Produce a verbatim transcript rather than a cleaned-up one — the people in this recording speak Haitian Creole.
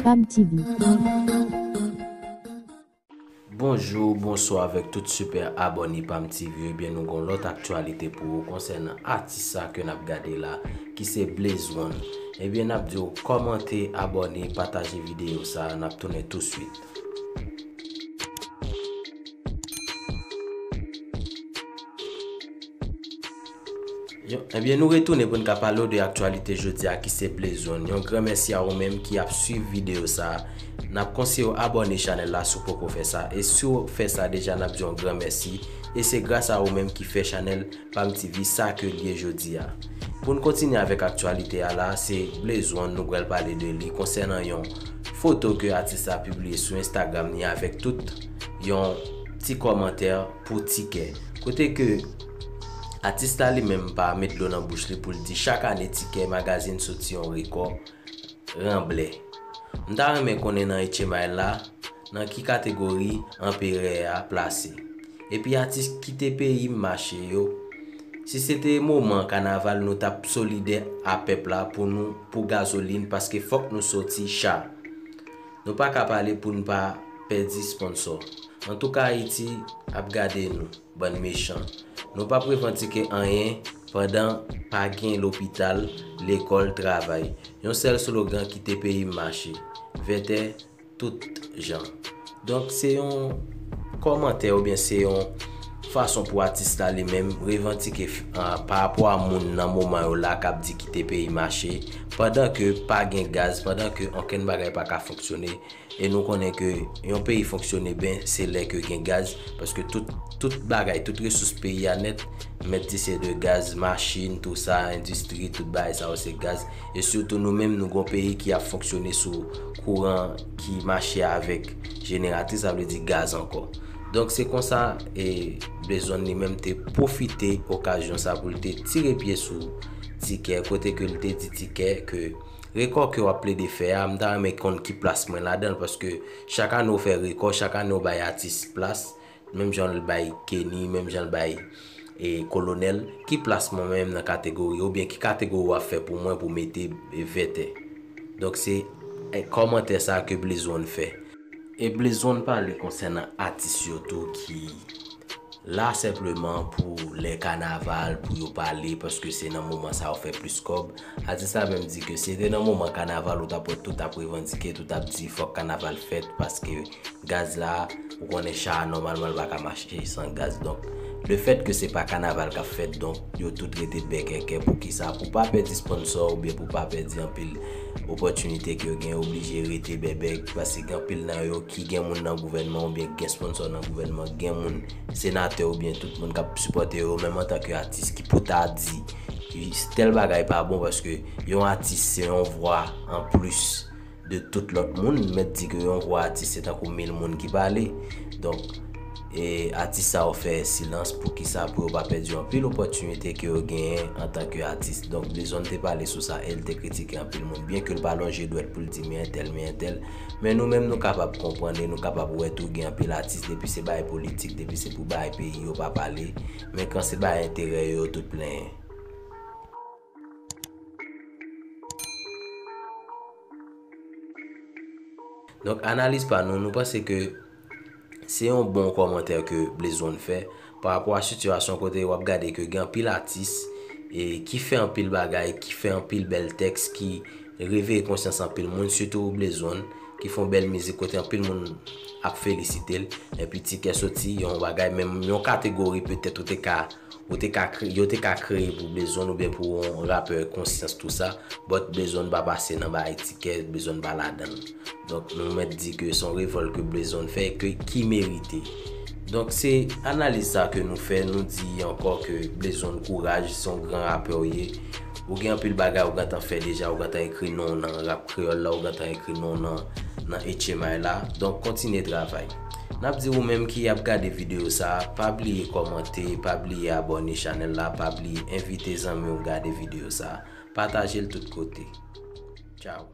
Pam T V. Bonjou, bonswa avèk tout sipè abòne Pam T V yo. Ebyen, nou gon lòt aktyalite pou ou konsènan atis sa ke n ap gade la, ki se Blaze One. Ebyen, n ap di w kòmante, abòne, pataje videyo sa, n ap tounen touswit. Yo, ebyen, nou retounen pou n ka pale w de aktyalite jodi a ki se Blaze One. Yon gran mèsi a ou menm ki ap swiv videyo sa. N ap konseye w abòne chanèl la si w poko fè sa. E si w fè sa deja, n ap di w yon gran mèsi. E se gras a ou menm ki fè chanèl Pam T V sa ke l ye jodi a. Pou n kontinye avèk aktyalite a la, se Blaze One, nou pral pale de li konsènan yon foto ke atis la pibliye sou Instagram li avèk tout yon ti kòmantè pou tikè. Kote ke atis la li menm pa met dlo nan bouch li pou l di chak ane tikè magazin soti yon rekò ranblè. M ta renmen konnen nan H M I la, nan ki kategori anperè a plase. Epi atis kite peyi m mache yo. Si se te moman kanaval, nou t ap solidè a pèp la pou nou, pou gazolin, paske fòk nou soti cha. Nou pa ka pale pou n pa pèdi sponsò. Antouka, Ayiti ap gade nou, bann mechan. Nou p ap revandike anyen pandan pa gen lopital, lekòl, travay. Yon sèl slogan kite peyi m mache. Vètè, tout jan. Donk, se yon kòmantè oubyen se yon fason pou atis la li menm revandike, ah, pa rapò a moun nan moman yo la k ap di kite peyi mache, pandan ke pa gen gaz, pandan ke okenn bagay pa ka fonksyone. E nou konnen ke yon peyi fonksyone byen, se lè ke gen gaz, paske tout, tout bagay, tout resous peyi a nèt, mèt di se de gaz, machin, tou sa, endistri, tout bagay sa yo se gaz. E sitou nou menm, nou gon peyi ki ap fonksyone sou kouran ki mache avèk jeneratris, sa vle di gaz ankò. Donk se konsa, e, Blaze One li menm te pwofite okazyon sa pou l te tire pye sou Tikè, kote ke l te di Tikè ke rekò ke w ap plede fè a, m ta renmen konn ki plas mwen ladan l, paske chak ane w fè rekò, chak ane w bay atis plas, menm jan l bay Kenny, menm jan l bay, e, Kolonèl, ki plas mwen menm nan kategori, oubyen ki kategori w ap fè pou mwen pou mete, e, Vètè. Donk se, e, kòmantè sa ke Blaze One fè. E Blaze One pale konsènan atis yo tou ki la senpleman pou lè kanaval, pou yo pale, paske se nan moman sa yo fè plis kòb. Atis la menm di ke si te nan moman kanaval, ou t ap wè tout ap revandike, tout ap di fòk kanaval fèt, paske gaz la, ou konnen cha a nòmalman l pa ka mache san gaz. Donk, lefèt ke se pa kanaval k ap fèt, donk, yo tout rete bèkèkè. Poukisa? Pou pa pèdi sponsò oubyen pou pa pèdi anpil opòtinite ke yo gen, yo oblije rete bèbèk, paske gen anpil nan yo ki gen moun nan gouvènman oubyen gen sponsò nan gouvènman, gen moun senatè oubyen tout moun k ap sipòte yo, menm antanke atis ki pou ta di tèl bagay pa bon, paske yon atis se yon vwa anplis de tout lòt moun. Mèt di ke yon vwa atis se tankou mil moun ki pale. Donk, e atis sa yo fè silans, poukisa? Pou yo pa pèdi anpil opòtinite ke yo genyen antanke atis. Donk, Blaze One te pale sou sa e l te kritike anpil moun. Byen ke l pa lonje dwèt pou l di men entèl, men entèl, men nou menm nou kapab konprann e nou kapab wè tou gen anpil atis, depi se bagay politik, depi se pou bagay peyi, yo pa pale. Men kan se bagay enterè yo, yo tout plenyen. Donk, analiz pa nou, nou panse ke se yon bon kòmantè ke Blaze One fè pa rapò a sitiyasyon kote w ap gade ke gen anpil atis, e, ki fè anpil bagay, ki fè anpil bèl tèks, ki reveye konsyans anpil moun, sitou Blaze One, ki fè yon bèl mizik kote anpil moun ap felisite l. Epi Tikè soti yon bagay, menm yon kategori petèt ou te ka ou te ka kre-, yo te ka kreye pou Blaze One oubyen pou yon rapè konsyans tou sa, but Blaze One pa pase nan bagay Tikè, Blaze One pa ladan l. Donk, nou mèt di ke se yon revòlt ke Blaze One fè, ke, ki merite. Donk, se analiz sa ke nou fè, nou di ankò ke Blaze One kouraj, se yon gran rapè w ye. Ou gen anpil bagay ou gentan fè deja, ou gentan ekri non w nan rap kreyòl la, ou gentan ekri non w nan, nan H M I la. Donk, kontinye travay. N ap di ou menm ki ap gade videyo sa, pa bliye kòmante, pa bliye abòne chanèl la, pa bliye envite zanmi w gade videyo sa. Pataje l tout kote. Tchaw.